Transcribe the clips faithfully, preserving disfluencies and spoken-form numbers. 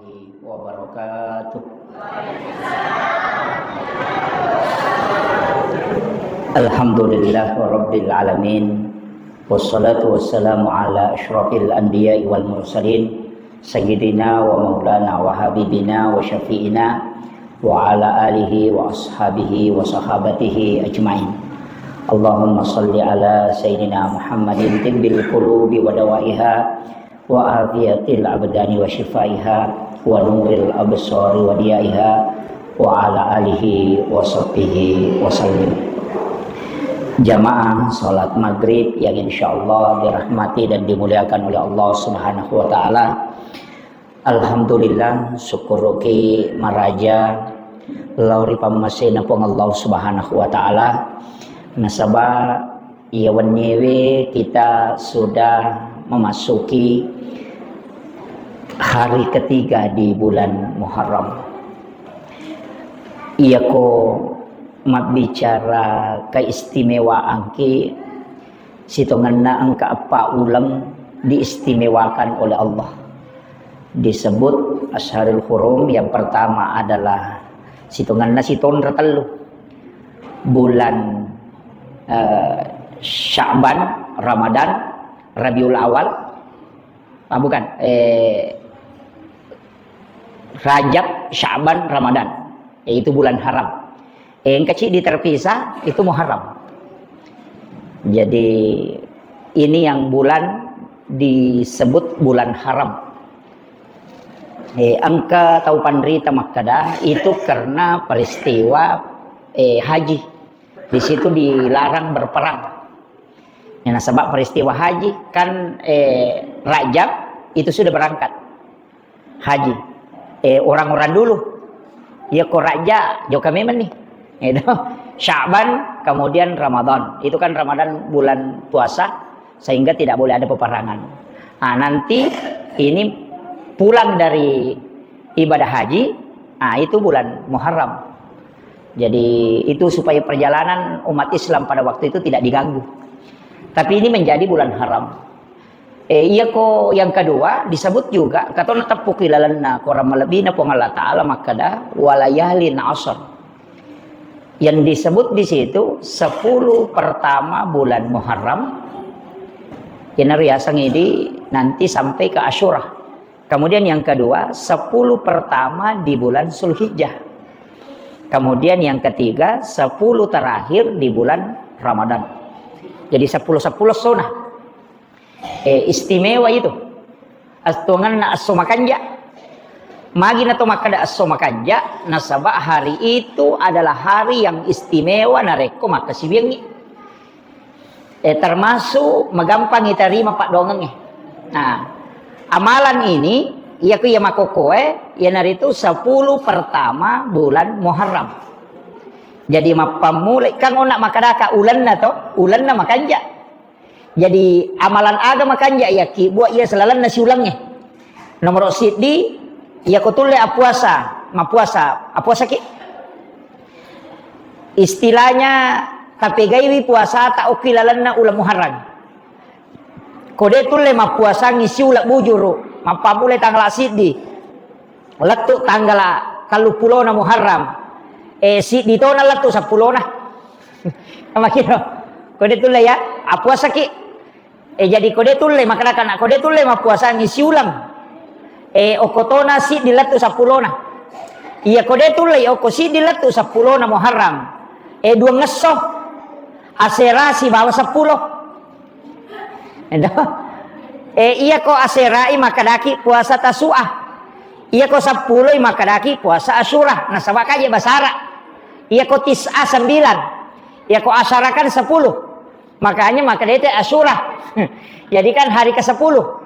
Wabarakatuh. Alhamdulillah Rabbil Alamin. Wassalatu wassalamu ala asyrafil anbiya'i wal mursalin, sayyidina wa maulana wa habibina wa syafi'ina wa ala alihi wa ashabihi wa sahabatihi ajmain. Allahumma salli ala sayyidina Muhammadin tibbil qulubi wa dawaiha wa afiyatil abdani wa syifaiha wa nuril absari wa diyaiha wa ala alihi wa sahbihi wa sallim. Jamaah salat maghrib yang insyaallah dirahmati dan dimuliakan oleh Allah Subhanahu wa taala. Alhamdulillah, syukuruki maraja lao ri pammasena Puang Allah Subhanahu wa taala. Nasaba iya wenniewe kita sudah memasuki hari ketiga di bulan Muharram. Iyako mabbicara keistimewaanki, sitongenna engka eppa uleng diistimewakan oleh Allah. Disebut Asyharul Hurum, yang pertama adalah sitongenna sitonra tellu. Bulan, eh, Sya'ban, Ramadan, Rabiul Awal. Ah, bukan. Eh, Rajab, Sya'ban, Ramadan. Yaitu bulan haram. Eh, engka ciddi terpisah, itu Muharram. Jadi, ini yang bulan disebut bulan haram. Eh, engka tau panrita makkada, itu karena peristiwa, eh, haji. Di situ dilarang berperang. Ya, nasaba peristiwa haji kan, eh, Rajab itu sudah berangkat haji. Eh, orang-orang dulu. Ya, ko Rajab, jokka memang nih. Itu. Sya'ban, kemudian Ramadan. Itu kan Ramadan bulan puasa, sehingga tidak boleh ada peperangan. Nah, nanti ini pulang dari ibadah haji, nah, itu bulan Muharram. Jadi, itu supaya perjalanan umat Islam pada waktu itu tidak diganggu. Tapi ini menjadi bulan haram. Eh, iya ko yang kedua disebut juga, katona teppuki lalenna Quran malebbina Puang Allah Ta'ala makkada, "Walayalin ashr." Yang disebut di situ sepuluh pertama bulan Muharram, yang riasang ini nanti sampai ke Asyura. Kemudian yang kedua, sepuluh pertama di bulan Zulhijjah. Kemudian yang ketiga, sepuluh terakhir di bulan Ramadan. Jadi sepuluh sepuluh sunnah. Eh, istimewa itu. Astongenna esso makanja. Magi na to makkada esso makanja, nasaba hari itu adalah hari yang istimewa narekko makkasiwiangngi. Eh, termasuk magampang iterima paddoangengnge. Nah, amalan ini, iya ku iya makkokkoe, iyanaritu sepuluh pertama bulan Muharram. Jadi, mappammulai, kan onna makkadaka ulenna to, ulenna makanja. Jadi, amalan aga makanja iyaki buat iya selalenna siulengnge. Nomoro siddi, iyako tulle appuasa, mappuasa, appuasaki. Istilahnya, tapegaiwi puasata okki lalenna uleng Muharram. Ko de tulle mappuasangngi siuleng bujuru, mappammulai tanggal siddi, lettu tanggal telluppulona Muharram. Eh, siddi tona lettu seppulona. Makiro. Ko de tulle ya, appuasaki. Eh, jadi ko de tulle, makkedaka na ko de tulle mappuasangngi siuleng. Eh, okko tona siddi lettu seppulona. Iya ko de tulle, okko siddi lettu seppulona Muharram. Eh, duangngesso. Asera sibawa seppulo. Edo. Eh, iya ko aserai makkedaki puasa Tasu'a. Iya ko seppuloi makkedaki puasa Asyura. Nasaba kaje basara. Iya ko tis'a sembilan. Iya ko asyara kan sepuluh. Makanya makkedete Asyura. Jadi kan hari kesepuluh.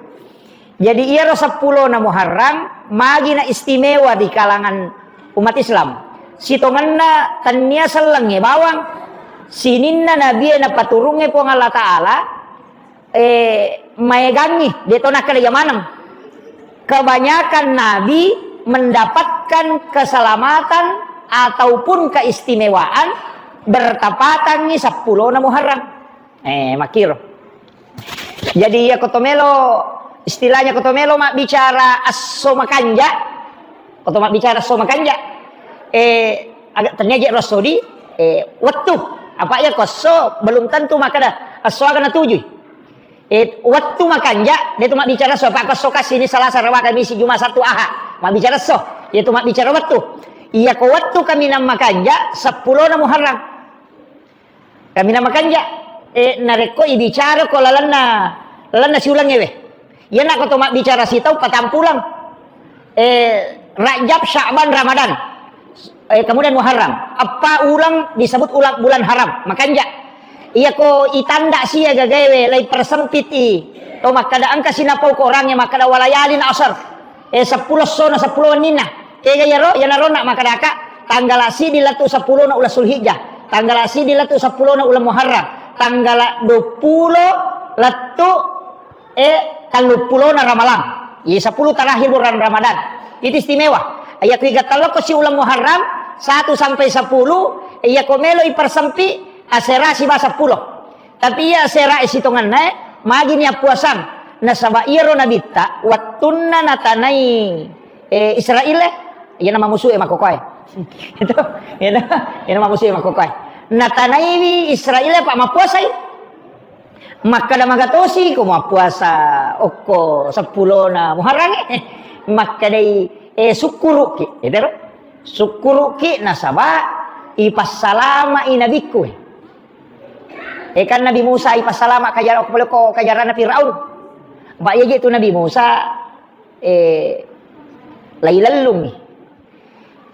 Jadi iyaro seppulona Muharram, magina istimewa di kalangan umat Islam. Sitongenna tennia sellengnge bawang, sininna nabie napaturungnge Puang Allah Ta'ala, eh, maegangngi, de to nakkeda iya maneng. Kebanyakan nabi mendapatkan keselamatan ataupun keistimewaan bertepatangngi seppulona Muharram. Eh, makkiro. Jadi, iya ko to melo, istilahnya ko to melo mabbicara esso makanja, Ko to mabbicara esso makanja, eh, aga tennia je ro esso di, eh, wettu. Apa iya ko esso belum tentu makkeda esso aga natujui. Eh, wettu makanja, de to mabbicara esso, apa ko esso kasi ni Salasa, Rabu, Kamisi, Juma, Sattu, Aha. Mabbicara esso, iya to mabbicara wettu. Iya ko wettu kaminang makanja, seppulona Muharram. Kaminang makanja, eh, narekko ibicara ko lalenna, lalenna siulengnge we. Iyana ko to mabbicara sitau patampuleng. Eh, Rajab, Sya'ban, Ramadan. Eh, kemudian Muharram. Eppa uleng disebut uleng, bulan haram. Makanja. Iya ko itanda sia gagaewe, lai persempit i. To makkeda engka sinapau ko orangnge makkeda walayalin asar. Eh, seppulo essona, seppulo wenninna. Kega iyaro? Iyanaro na makkadaka, tanggala siddi lettu seppulona uleng Sulhijjah. Tanggala siddi lettu seppulona uleng Muharram. Tanggala duappulo lettu, eh, telluppulona Ramalang. Iya, sepuluh terakhir bulan Ramadan. Itu istimewa. Iya, ko iga tellokko si uleng Muharram, satu sampai sepuluh, iya ko melo ipersempi, asera siba seppulo. Tapi iya asera sitongenna, eh, magi ni appuasang. Nasaba iyaro nabitta, wettunna natanai, eh, Israel, eh, iyana mamusu e makkokoe. Itu, iyana, iyana mamusu e makkokoe. Natanaiwi Israel, eh, apa mappuasai. Makkeda magatosi ko mappuasa okko seppulona Muharram, eh. Makkedai, eh, sukkuruki, itu ro? Sukkuruki nasaba ipassalama'i nabikku, eh. Eh, kan Nabi Musa ipassalama kajara-, ko kajarana Firaun. Ba iya je tu Nabi Musa, eh, lailellungngi.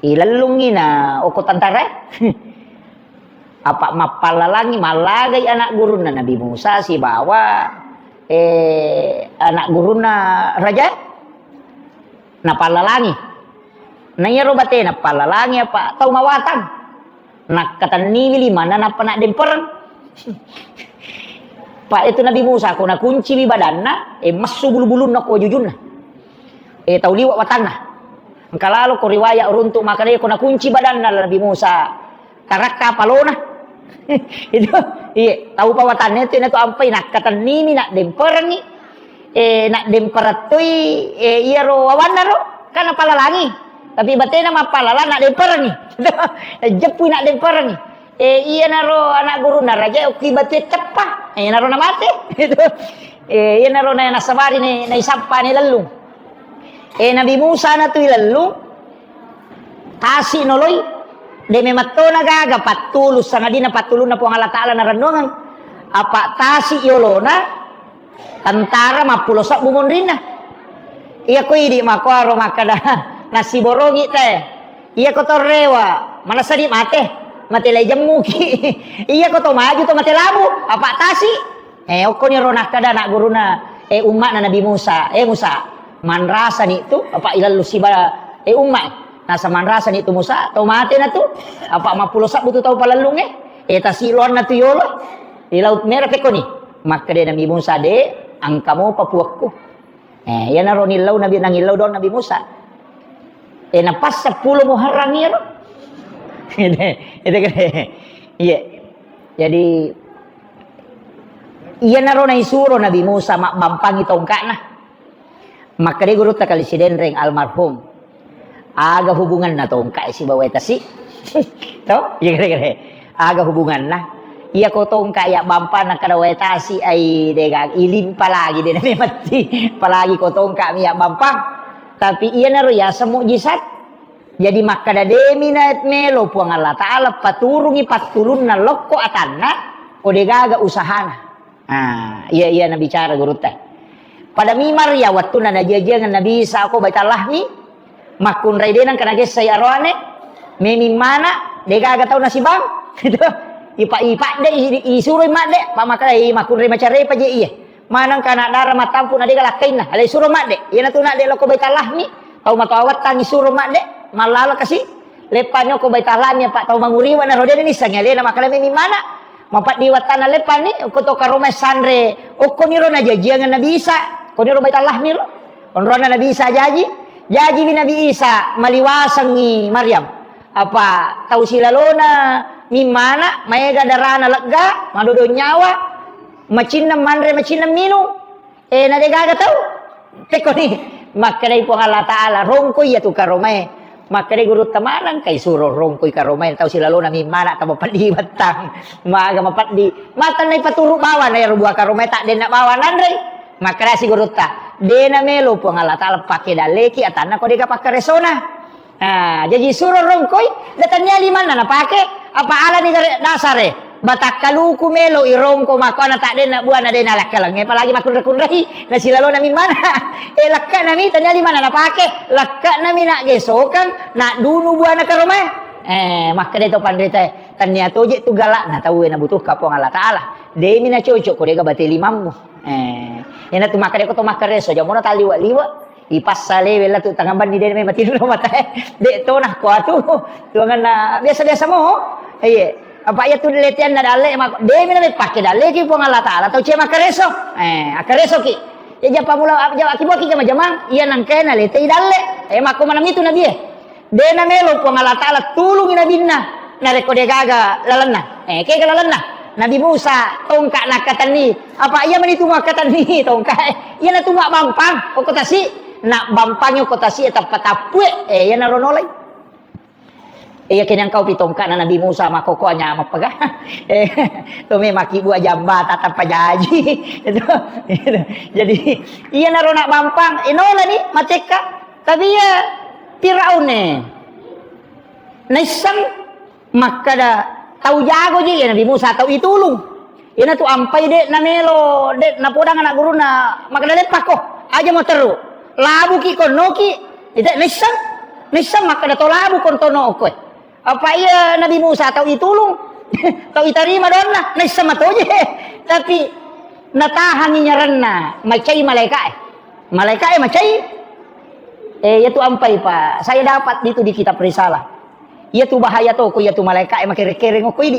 Ilellungngi na okko tentara, eh. Apa mappallalangi, mallagai anak gurunna Nabi Musa sibawa, eh, anak gurunna raja, napallalangi. Na iyaro bate napallalangi apa tau mawatang. Nakkatenniwi limanna nappa naddempereng. Pak, itu Nabi Musa ko nakunciwi badanna, eh, messu bulu-bulunna ko wajujunna. Eh, tau liwa watanna. Engka lalo ko riwayat runtuk makkeda ko nakunci badanna Nabi Musa, tarakka palona. Itu, iya, tau pa watanna itu, itu ampai nakkatennimi, naddemperengi. Eh, naddemperettui, eh, iyaro wawanna ro, kan napallalangi. Tapi batena mappallalang, naddemperengi. Jeppui naddemperengi. Eh, iyanaro anak gurunna raja, okki batue teppa. Eh, iyanaro namate. Itu. Eh, iyanaro na-, nasabari ne, naisappa ne lellung. Eh, Nabi Musa na tu ilellung, tasi noloi, de memettona gaga pattulu, sangadinna pattulunna Puang Allah Ta'ala narennuangeng. Apa tasi yolona, tentara mappulo sebbu monrinna. Iya ko idi makkuaro makkeda, nasiborongi te. Iya ko torrewa, manessani mate. Mate lai jemmuki. Iya ko to maju to mate labu, apa tasi. Eh, okkoniro nakkeda anak guruna, eh, umma'na Nabi Musa, "Eh, Musa, manrasani tu, apa ilallu siba, eh, umma, eh. Nasa manrasani tu Musa, tau mate na tu, apa mappulo sebbu tu tau palellungnge, eh, tasiloanna tu yolo, di Laut Merah pekkoni." Makkeda Nabi Musa, "De, engka mopa puakku." Eh, iyanaro nillau Nabi, nangillau doang Nabi Musa. Eh, na pas seppulo Muharram iyaro. Itu, itu kan. Iya. Jadi, iyanaro naisuro Nabi Musa mabbampangi tongka'na. Makkeda gurutta Kali Sidenreng almarhum, "Aga hubunganna tongka e sibawa tasi?" To? Iya, kira-kira. Aga hubunganna? Iya ko tongka iya bampa na kada wae tasi ai dega ilimpa lagi de na memetti. Apalagi ko tongka mi iya bampa. Tapi iyanaro yaseng mukjizat. Jadi makkeda, "Demi na melo Puang Allah Ta'ala paturungi pattulunna lokko atanna, ko degaga usahana." Ah, iya, iya nabicara gurutta. Pada mi Maryam wettunna najajiangeng Nabi Isa ko Baitul Lahmi, makkunrai de nengka nagessai aroane, memi mana, degaga tau nasibang. Itu. Ipa-, ipadde, i-, isuroi madde, pa makkeda, "Ih, makkunrai macarepa je iye." Maneng kana dara matampu na dega lakkainna, ale suro madde. Iyanatu nadde lokko Baitul Lahmi, tau matoa wettang isuro madde, mallalo kasi. Leppani okko Baitul Lahmi apa tau manguriwa na rodeni nissengi alena makkeda memi mana. Mapaddi wettanna leppani okko to karomai sanre, okkoniro najajiangeng Nabi Isa, koniro Baitul Lahmi ro. Onronna Nabi Isa jaji, jajiwi Nabi Isa maliwasengngi Maryam. Apa tau silalona mimmana, maega darana lega, madodo nyawa, macinneng manre, macinneng minung. Eh, na degaga tau. Pekkoni, makkedai Puang Allah Ta'ala, "Rongko iya tu karomae, Makkeda gurutta, "Manengka isuro rongkoi karomae tau silalona mimmana tau mapeddi wettang. Maga mapeddi. Matennai paturu bawana ero bua karomae taddenna bawa nanrei." Makkedasi gurutta, "Dena melo Puang Allah Taala pake dalleki atanna ko dega pakkaresona." Ah, jaji suro rongkoi, da tania limanna napake, apa alani gare dasare. Batakkaluku melo irongko makko ana taddenna buana dena lakkalengnge, apalagi makkunre-kunrei, na silalona mimmana. Eh, lakkana mi tania limanna napake, lakkana mi naggesokang, nadunu buana karomae. Eh, makkeda to panritae, tania toje tu galakna tauwe nabutuhka Puang Allah Taala. Demi nacocok ko dega bate limammu. Eh, ena tu makkeda ko to makkareso, jamona taliwa-liwa. Ipassa lewe latu tangabanni de memang tidur mata eh. De to nah ko atu. Tuanganna biasa-biasa mo. Iye. Apa iya tu letian na dalle mako. De mina pake dalle ki Puang Allah Taala tau cie makkareso. Eh, akkareso ki. Ya japa mula jawab ki buat ki jama-jamang. Iya nangkena lete i dalle. Eh, mako mana mitu nabi eh. De namelo Puang Allah Taala tulungi nabinna narekko de gaga lalenna. Eh, kega lalenna? Nabi Musa tongka nakkatenni. Apa iya mani tu makkatenni tongka eh? Iya na tu mabbampang okko tasi. Nak bampangi okko tasi eh tappa tappue. Eh, iya naro nolai. Iya kene engkau pi tongka na Nabi Musa makoko nyameng pega. Eh, to me maki bua jamba tatappa jaji. Itu, itu. Jadi, iya naro nak bampang, eh, nolani matekka. Tapi iya Firaun e naisseng makkeda tau jago je iya Nabi Musa tau itulung. Iyana tu ampai de namelo, de napodang anak guruna makkeda leppako. Aja mo teru. Labuki konnoki. Ite naisseng. Naisseng makkeda to labu kontono okkoe. Apa iya Nabi Musa tau itulung, tau itarima doanna, naisseng matoje. Tapi natahangi nyaranna, macai malaikae. Malaikae macai. Eh, iya tu ampai, Pak. Saya dapat itu di kitab risalah. Iya tu bahaya to, ko iya tu malaikae makere-kereng ko idi.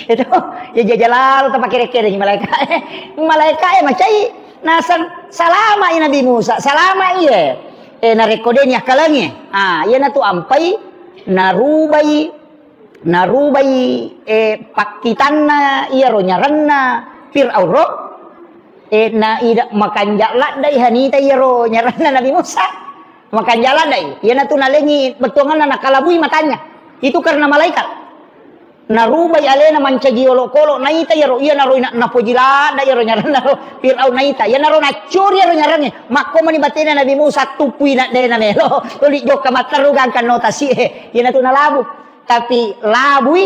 Itu, ya jajalal tu makere-kereng malaikae. Malaikae macai nasang salama i Nabi Musa, salama iye. Eh, narekko de ni akkalengi. Ah, iyana tu ampai narubai, narubai, eh, pakkitanna iyaro nyaranna Firaun ro. Eh, na ida makanja laddai hanita iyaro nyaranna Nabi Musa. Makanja laddai. Iyana tu nalengi bettuanganna nakalabui matanya. Itu karena malaikat. Narubai alena mancaji olokolo, naita iyaro, iyanaro ina-, napoji ladda iyaro nyaranna ro Firaun naita. Iyanaro naccuri iyaro nyarangnge. Makko mani batena Nabi Musa tuppui na dena melo. Tuli jokka matteru gangkanno tasi e. Iyanatu nalabu. Tapi labui,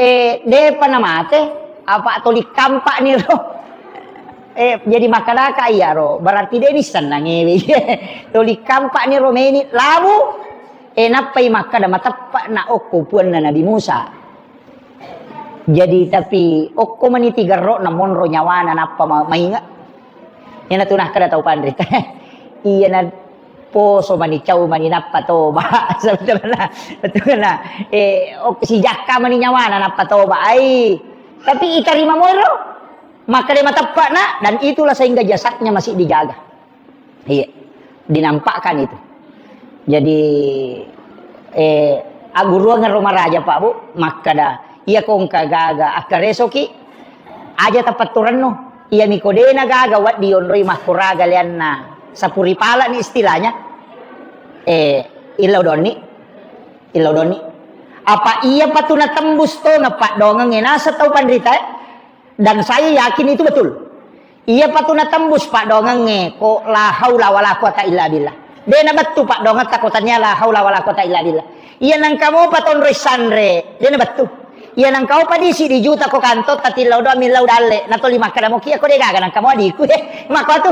eh, depa namate, apa toli kampani ro. Eh, jadi makkedaka iyaro, berarti de nissennangewe. Toli kampani ro meni labu. Eh, nappai makkeda, "Mateppe'na okko puanna Nabi Musa." Jadi, tapi okko mani tigerro'na monro nyawana nappa ma-, mainga. Iyanatu nakkeda tau panrita. Iyana poso mani, cau mani nappa toba. Sebetulna, betulna. Eh, ok-, sijakka mani nyawana nappa toba. Ai. Tapi itarima moiro. Makkeda mateppe'na, dan itulah sehingga jasadnya masih dijaga. Iya, dinampakkan itu. Jadi, eh, agguruang ro maraja, Pak, Bu, makkeda, iya kongka gaga akkaresoki, aja tapatturenno. Iya miko dena gaga waddi onroi makkuraga leanna sapuri pala ni istilahnya. Eh, illau donni. Illau donni. Apa iya patu natembus to napaddoangengnge naseng tau panrita, eh? Dan saya yakin itu betul. Iya patu natembus paddoangengnge ko la haula wala quwata illa billah. De nabettu paddoangetta ko tania la haula wala quwata illa billah. Iya nangka mopa tonroi sanre, de nabettu. Iya nangka mopa disi di juta ko kantotta tillau doang millau dalle, natoli makkeda moki ko de gaga nangka mo adiku, eh, mako tu.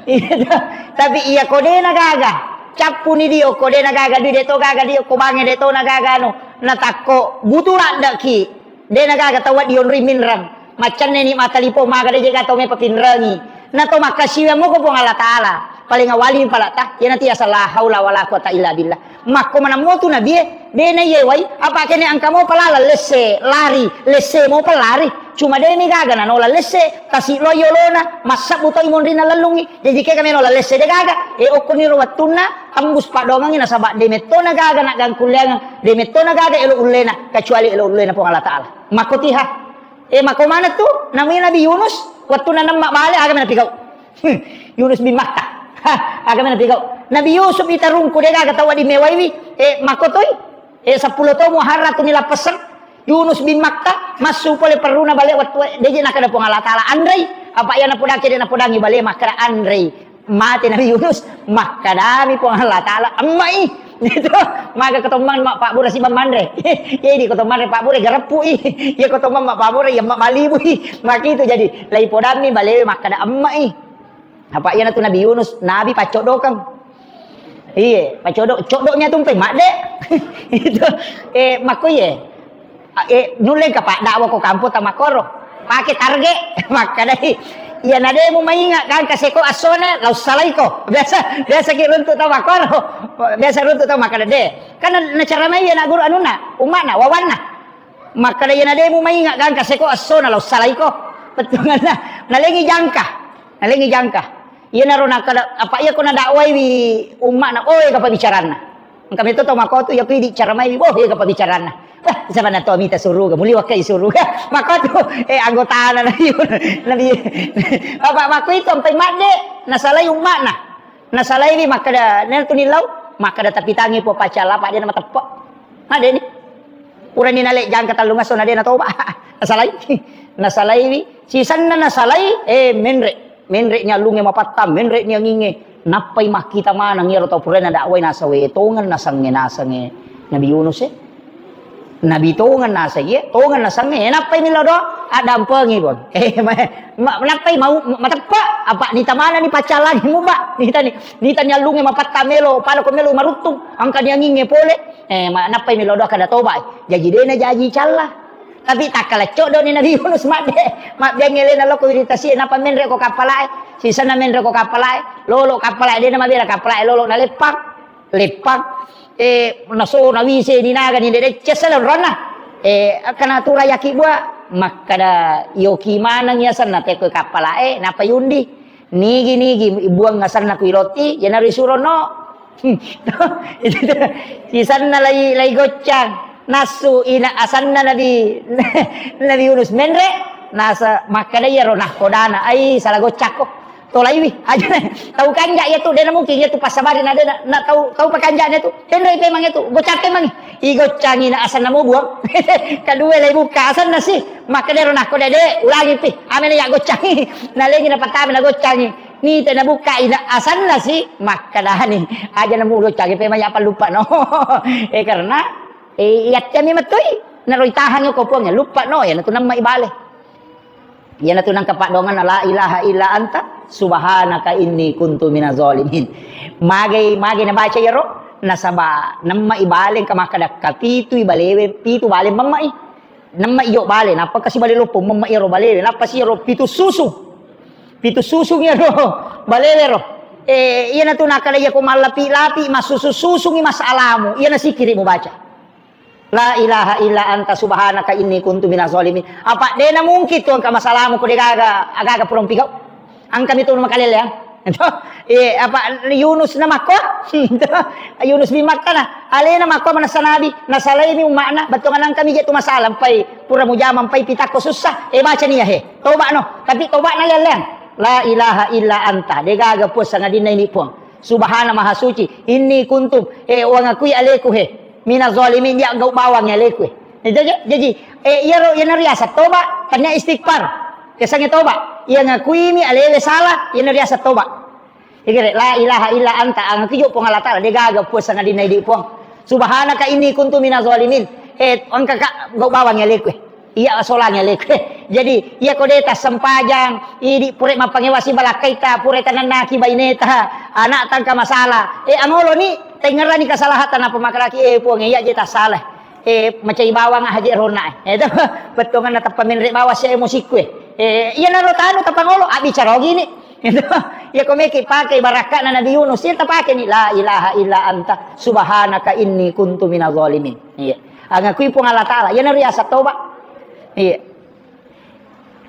Iya tu. Tapi iya ko de nagaga, cappuni dio ko de nagaga dui de to gaga dio ko bange de to nagaga anu, natakko butu laddeki. De nagaga tau waddi onroi minreng. Maccenneni matalipong maga de jega tau mepa pinrengi. Na to makkasiwiang moko Puang Allah Taala. Paling awali palatta, iyanatu yaseng la haula wala quwata illa billah. Makko maneng motu nabie, de na iye wai, apa kene engka mopa laleng lesse, lari, lesse mopa lari. Cuma de mi gaga nanola lesse, tasi lo yolona, massabbu toi monrina lellungi. Jaji kega melo lalesse de gaga, e okkoniro wettunna tembus paddoangengngi nasaba de metto na gaga naggangkulleangeng, de metto na gaga elo ullena, kecuali elo ullena Puang Allah Taala. Makkotiha. E, makko maneng tu, namanya Nabi Yunus, wettunna nemma bale, aga mena pigau. Hmm, Yunus bin Matta. Hah, aga mena pigau. Nabi Yusuf itarungku de gaga tau wedding mewaiwi. Eh, makkotoi. Eh, seppulo to Muharram tu nilappesseng. Yunus bin Matta massu pole perruna bale wettu de je nakada Puang Allah Taala anrei. Apa iya napodake de napodangi bale makkada anrei. Mate Nabi Yunus, makkadami Puang Allah Taala, "Emmai." Gitu. Maga kotommang ma pabbura sibang manre. Iya di kotommang manre pabbura gareppu i. Iya kotommang ma pabbura iya ma malibu i. Makitu jadi lai podammi balewe makkada emmai. Apa iya natu Nabi Yunus, Nabi paccodokeng. Iye, paccodok, codoknya tumpe madde. Itu eh makko iye. A, eh, nulle engka paddakwa ko kampong tamakkoro. Pake target, makkadai. Iya na de mu mainga gangka seko assona, lau salaiko. Biasa, biasa ki runtuk tau makkoro. Biasa runtuk tau makkada de. Kan na, nacaramai iya na guru anunna, umma'na, wawanna. Makkada iya na de mu mainga gangka seko assona, lau salaiko. Bettuanna, nalengi jangka. Nalengi jangka. Iyanaro nakkada, apa iya ko nadakwaiwi umma'na, oh, ega pabbicaranna. Engka meto tau makkotu, iya ko idi caramaiwi, oh, ega pabbicaranna. Wah, siapa na to mita suruga, muli wakkai suruga. Makkotu, eh, anggotana Nabi, Nabi. Apa makko itu sampai madde, nasalai umma'na. Nasalaiwi makkada, nena tu nillau, makkada tapitangi po pacala, apa dia nama teppek. Madde ni. Purani nalek jangka tallung esso na de natoba. Nasalai. Nasalaiwi. Sisanna nasalai, eh, menre. Menre ni allunge mapatta, menre ni anginge. Nappai makkita maneng iyaro tau purana dakwai nasawe tongeng nasangnge nasangnge Nabi Yunus e. Nabi tongeng nasangnge, tongeng nasangnge. Eh, nappai millau doa, addampengi pon. Eh, ma-, ma-, nappai mau ma-, mateppe, apa nita mana ni paccalangi muba. Nita ni, nita ni allunge mapatta melo, pada ko melo maruttung. Angka ni anginge pole. Eh, ma-, nappai millau doa kada toba. Jaji dena jaji calla. Tapi takkala coddo ni Nabi Yunus madde, mabbiang elena loko wiritasi, napa menre ko kappalae, sisana menre ko kappalae, lolo kappalae, dena mabela kappalae, lolo na leppang, leppang, eh, naso nawise ni naga ni dede cessa dan ronna, eh, kana tura yaki bua, makkada yoki maneng yasenna teko kappalae, napa yundi, nigi-nigi buang asenna ku ilotti, yana risuro no, Sisanna lai, lai goccang. Nassu ina asanna Nabi, Nabi Yunus menre, nasa makkeda iyaro nahkodana, "Ai, sala goccakko. Tolaiwi." Aja tau kanja iya tu, dena mungkin iya tu passabari na dena, na tau, tau pakanja na tu. Tenrei pemang iya tu, goccang pemangi. I goccangi na asanna mo buang. Kadua lai bukka asanna si. Makkeda iyaro nahkoda de, ulangi pi. Amena iya goccangi. Nalengi na patame na goccangi. Nita nabukkai na asanna si, makkedani, "Aja namulo cage pe maya palluppano." Eh, karena, eh, iyattemi mettui, naro itahangi ko Puang, luppano, iyanatu namma ibale. Iyanatu nangka paddoanganna, "La ilaha illa anta, subhanaka inni kuntu minaz zalimin." Magai, magai nabaca iyaro, nasaba namma ibale engka makkeda, "Kapitu ibalewe, pitu bale mammai." Namma iyo bale, nappa kasi bale loppo, mamma iyaro balewe, nappa si iyaro pitu susung. Pitu susung iyaro balewe ro. Eh, iyanatu nakkeda iya ko mallapi-lapi, massusu-susungi masalamu, iyana sikiri mubaca. La ilaha illa anta subhanaka inni kuntu minaz zalimin. Apa dena mungkin tu engka masalamu ko degaga, agaga purong pigau. Engkami tu makaleleang. Eh, apa Yunus na makko? Yunus bin Matta na. Alena makko manessa nabi. Nasalaini umma'na. Bettuanna engkami je tu masalah. Empai pura mujama, empai pitakko sussa. Eh, baca ni ya, he. Toba no. Tapi toba na leleang. La ilaha illa anta. Degaga puang sangadinna ini puang. Subhana maha suci. Inni kuntum. Eh, uang akui aleku, he. Mina zalimin, ya gau bawang ya aleku, eh. Jadi, jadi, eh, iyaro, iyana riasa toba, tanya istighfar. Kesannya toba. Iya ngakuimi alewe salah, iyana riasa toba. Ikere, la ilaha illa anta, angaki jo Puang Allah Taala, degaga puang sangadinna idi puang. Subhanaka inni kuntu mina zalimin. Eh, angka ka, gau bawang ya aleku, eh. Iya solangi aleku, eh. Jadi, iya ko deta sempajang, idi pure mappangewasi balakkaita, pure tanannaki baineta, anak tangka masalah. Eh, angolo ni, tengerani kasalahata napa makaraki, eh, puang, iya je tasalah. Eh, macai bawang aja rona, eh. Eh, itu, bettuanna tappa menre bawang si emosikku, eh. Eh, iya naro tanu tappa ngolo, abbicara gini. Itu, iya ko meki pakai barakatna Nabi Yunus, iya tapake ni, "La ilaha illa anta, subhanaka inni kuntu minaz zalimin." Iya. Angakui Puang Allah Taala, iya naro riasa toba. Iya.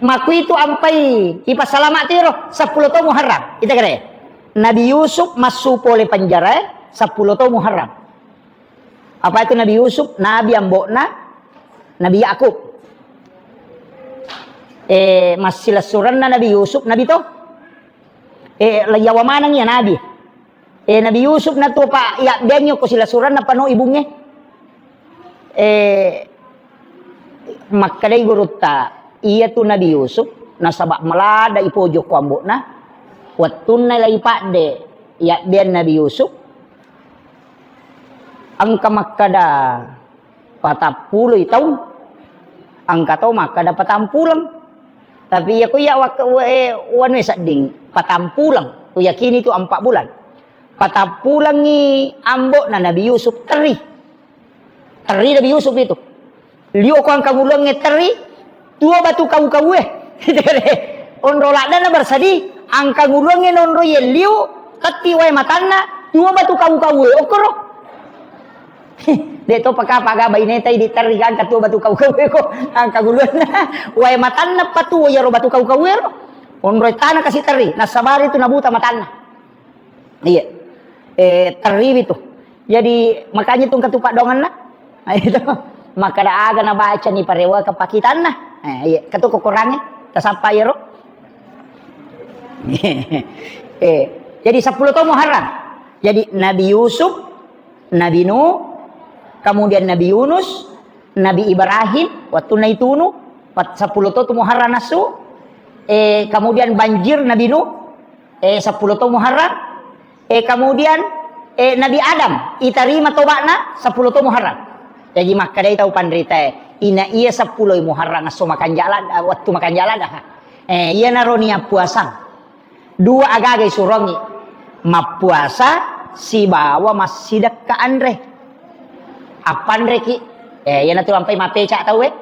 Makuitu ampai ipassalama tiro, seppulo to Muharram. Ita kere. Nabi Yusuf massu pole penjara, eh, seppulo to Muharram. Apa itu Nabi Yusuf? Nabi ambo'na Nabi Yakub. Eh, massilessurenna Nabi Yusuf, Nabi to. Eh, la yawa maneng ya Nabi. Eh, Nabi Yusuf na tu pa yabbeangngi ko silasuranna pano ibungnge. Eh, makkedai gurutta, iya tu Nabi Yusuf, nasaba malada ipojo ko ambo'na, wettunna lai padde yabbeang Nabi Yusuf, engka makkeda, patappuloi taung, engka to makkeda patampuleng. Tapi iya ko iya wak-, we-, wanue sedding, patampuleng. Kuyakini tu empat bulan. Patappulengngi ambo'na Nabi Yusuf terri. Terri Nabi Yusuf itu. Liu ko angkanguluangnge terri, tuo batu kau-kaue. Onro laddana bersadi, angkanguluangnge nonro ye liu, tetti wae matanna, tuo batu kau-kaue. Okkoro. De to paka paga baineta idi terri gangka tuo batu kau-kaue ko angkanguluanna. Wae matanna patuo yaro batu kau-kaue ro. Onro tana kasi terri, nasabari tu nabuta matanna. Iya. Eh, terriwi tu. Jadi, makanya tu engka tu paddoangenna. Nah, itu. Makkeda aga nabaca ni parewa kepakitanna. Eh, iya. Ketu kokorangnge. Tasappa iyaro. Eh, jadi seppulo to Muharram. Jadi, Nabi Yusuf, Nabi Nuh, kemudian Nabi Yunus, Nabi Ibrahim, wattunna itunu, pat-, seppulo to tu Muharram nassu. Eh, kemudian banjir Nabi Nuh, eh, seppulo to Muharram. Eh, kemudian, eh, Nabi Adam, itarima toba'na seppulo to Muharram. Jaji makkedai tau panritae, ina iya seppulo Muharram esso makanjala, wettu makanjala dah. Eh, iyanaro niat puasang. Dua agaga isurongi. Mappuasa sibawa massidekka anre. Appanreki? Eh, iyanatu ampai mapeca tau, eh.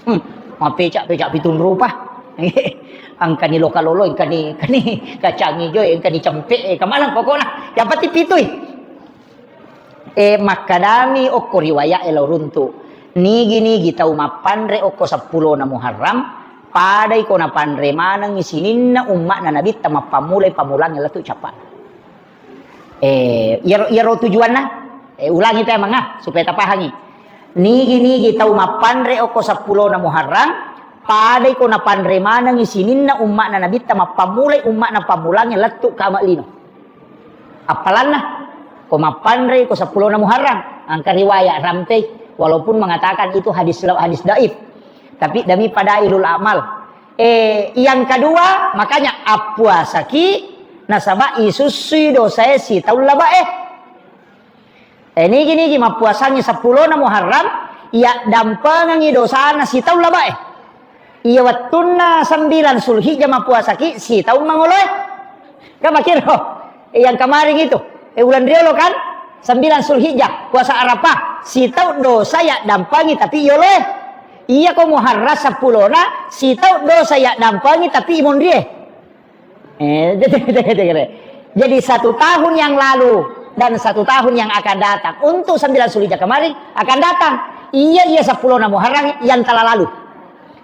Hmm, mapeca, peca pitung rupa. Engkani loka lolo, engkani, engkani kacang ijo, engkani cempe, eh, kemana pokokna. Yang penting pitui. Eh, makkadami okko riwayat e lao runtu. Nigi-nigi tau mappanre okko seppulona Muharram, padai ko napanre manengi sininna umma'na Nabitta mappammulai pammulangnge lettu cappa. Eh, iyaro, iyaro tujuanna? Eh, ulangi paimeng, ah, supaya tapahangi. Nigi-nigi tau mappanre okko seppulona Muharram, padai ko napanre manengi sininna umma'na Nabitta mappammulai umma'na pammulangnge lettu kama lino. Appalanna, ko mappanre ko seppulona Muharram, engka riwayat rampei, walaupun mengatakan itu hadis, hadis dhaif. Tapi demi fadailul amal. Eh, yang kedua, makanya appuasaki nasaba isussui dosae sitaung labae. Eh, nigi-nigi mappuasangi seppulona Muharram, iya dampengengi dosana sitaung labae. Iya wettunna sembilan Sulhijjah mappuasaki sitaung mangoloe. Kan makiro? Eh, yang kemarin itu, eh, ulan riolo kan? Sembilan Sulhijjah, puasa Arafah, sitaung dosa iya dampengi tapi yoloe. Iya ko Muharram seppulona, sitaung dosa iya dampengi tapi imonrie. Eh, jadi satu tahun yang lalu dan satu tahun yang akan datang, untuk sembilan Sulhijjah kemarin akan datang. Iya, iya, seppulona Muharram yang telah lalu.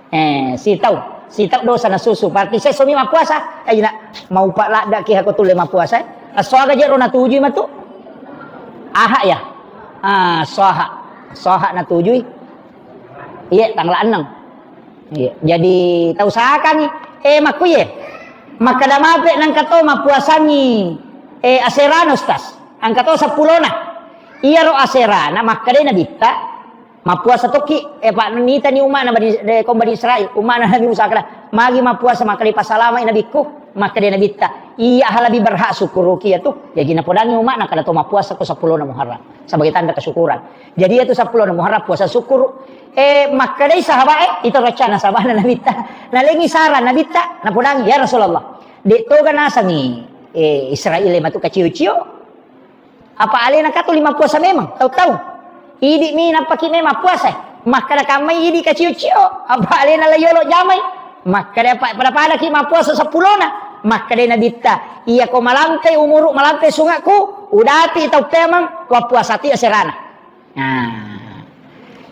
Eh, sitau, sitau dosa nasusu. Berarti sesomi mappuasa. Eh, nak mau pak lada ki hako tulle mappuasa. Eh. Asoaga jero natujui matu. Aha ya. Ah, soha. Soha natujui. Iya, tanggal enam. Iya, jadi tau sakangi. Eh, makkuye. Makkada mape nangka to mappuasangi, eh, aserana, Ustaz. Angka to seppulona. Iyaro aserana, makkadai Nabitta, mappuasa tokki, eh, pa nitani umma'na Bani, eh, kaum Bani Israil, umma'na Nabi Musa, kada, magi mappuasa makkadai pasalamai Nabikku, makkadai Nabitta, iya ha lebih berhak syukuruki ya tu. Jadi napodangi umma'na kada to mappuasa ko seppulona Muharram sebagai tanda kesyukuran. Jadi ya tu seppulona Muharram puasa syukur. Eh, makkadai sahabat, eh, itu rencana sahabatna Nabitta. Nalengi saran Nabitta, napodangi, "Ya Rasulullah, dek toga nasangi, eh, Israel matu kacio-cio." Apa alena katu lima puasa memang, tau-tau. Idi mi nappaki memang puasa. Makkada kammai idi kacio-cio. Apa alena la yolo jamai. Makkada pa-, pada-pada ki mappuasa seppulona. Makkada Nabitta, iya ko malampe umuru, malampe sungakku, udapi tau pemang, wappuasa ti aserana. Nah.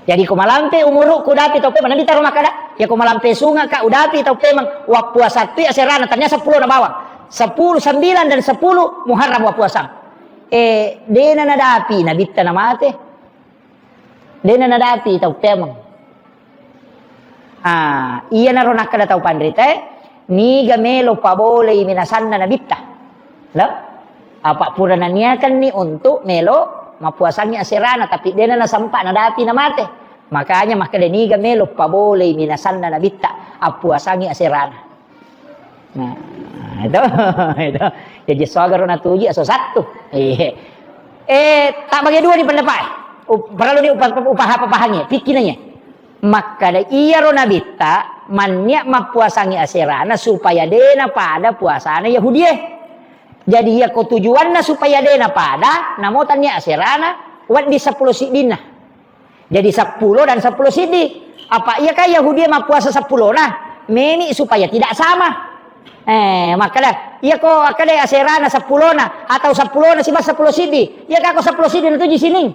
Jadi ko malampe umurukku dapi tau pemang, Nabitta ro makkada, ya ko malampe sungaka udapi tau pemang, wappuasa tu aserana, tania seppulo na bawang. Sepuluh, sembilan dan sepuluh Muharram wappuasang. Eh, dena nadapi Nabitta namate. Dena nadapi tau pemang. Ah, iyanaro nakkada tau panritae, niga melo pabolei minasanna Nabitta. Lo? Apa pura naniakanni untuk melo mappuasangi aserana, tapi dena nasempa nadapi namate. Makanya makkeda niga melo pabolei minasanna nabitta appuasangi aserana. Nah, itu, itu. Jadi sogaro natuji aso satu. Iya. Eh, tak bagi dua di pendapat. Up-, perlu ni upa-, upaha-, papahangi, pikirnya. Makkada iyaro nabitta manniak mappuasangi aserana supaya dena pada puasana Yahudie. Jadi iyako tujuanna supaya dena pada, namo tannia aserana, wedding seppulo siddinna. Jadi seppulo dan seppulo siddi. Apa iya kan Yahudi mappuasa seppulona? Meni supaya tidak sama. Eh, makkada, iya ko akkada aserana seppulona atau seppulona siba seppulo siddi. Iya kako seppulo siddi natuju sining.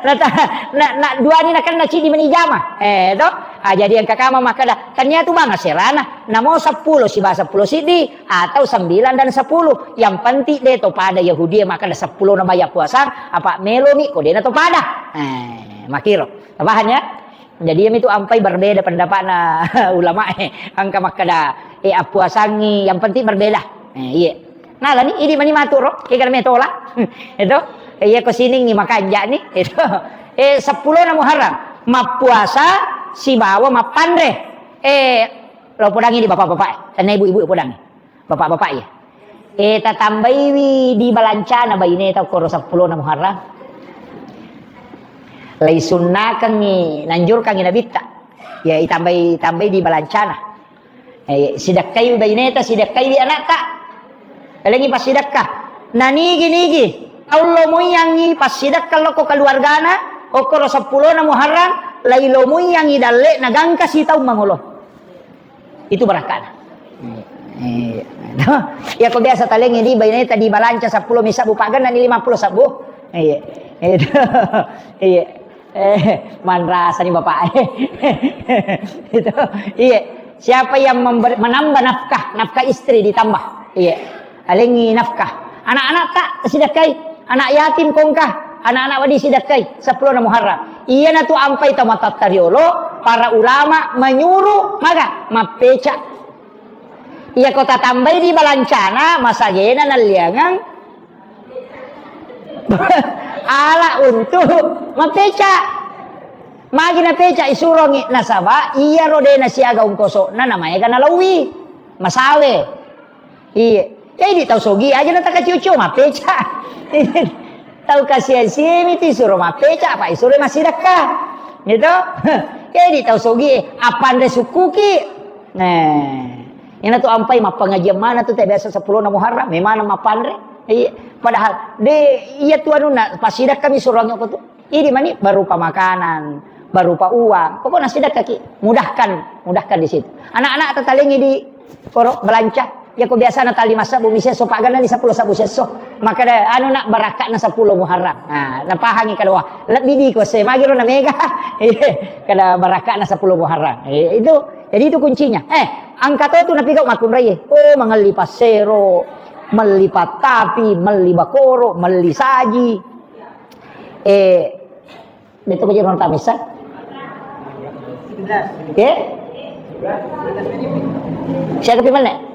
Nata-, na, na, dua ni nakenna ciddi meni jama. Eh, to? Ah, jadi engka kama makkada, tania tu bang aserana, namo seppulo siba seppulo siddi atau sembilan dan sepuluh. Yang penting de to pada Yahudi makkada seppulo na baya puasa, apa meloni ko dena to pada. Eh, makiro. Paham ya? Jadi, iyami tu ampai berbeda pendapatna ulama, eh. Engka makkada, eh, appuasangi, yang penting berbeda. Eh, iya. Nalani, idi mani maturo, kegana metola. Itu, iya ko siningi makanja ni. Itu, eh, seppulona Muharram. Mappuasa sibawa mappanre. Eh, lo podangi di bapak-bapak, eh. Tanna ibu-ibu podangi. Bapak-bapak ya. Eh, tatambaiwi di balancana baineta koro seppulona Muharram. Lai sunnakengi, nanjurkangi nabitta. Ya, itambai, tambai di balancana. Eh, sidekkai baineta, sidekkaiwi anakta. Talengi passidekka. Nanigi-nigi. Tau lo muiyangi passidekka lokko keluargana, okkoro seppulona Muharram, lai lo muiyangi dalle na gangka sitaung mangolo. Itu barakkana. Iya. Iya, ko biasa talengi di baineta di balanca seppulo mi sebbu, pagennani lima puluh sebbu. Iya. Itu. Iya. Eh, manrasa ni bapak. Itu. Iya. Siapa yang member-, menambah nafkah, nafkah istri ditambah. Iya. Alengi nafkah. Anak-anak tak sidekkai. Anak yatim kongka. Anak-anak wadi sidekkai. Seppulona Muharram. Iyana tu ampai tau matattariolo, para ulama menyuruh maga mappeca. Iya ko tatambai di balancana, masagena nalliangang ala untuk mappeca. Magi napeca isurongi nasaba iyaro de nasiaga ungkosokna namaega nalauwi. Masawe. Iya. Jadi tau sogi aja na takaciu-ciu mappeca. Tau kasian siami tu suro mappeca, apa isuro massidekka. Gitu. Jadi tau sogi, apa anre sukkuki? Nah, ina tu ampai mappangajian mana tu te biasa seppulona Muharram, memang mappanre. Iya. Padahal de iya tu anunna passidekka mi suruangi ko tu. Idi mani berupa makanan, berupa uang. Pokoknya sidekkaki, mudahkan, mudahkan di situ. Anak-anak tatalengi di koro belanja. Ya ko biasana tali masa bu misi so pagana di seppulo sebbu sesso. Maka da anu nak barakkana seppulo Muharram. Nah, napahangi kada wah, lebbi di ko se magiro na mega. Iya, kada barakkana seppulo Muharram. Eh, itu, jadi itu kuncinya. Eh, angka to tu napigau makunrai. Oh, mangelli passero, melli pattapi, melli bakoro, melli saji. Eh, Betul ko jero tamisa? Eh? Siaga pi menne?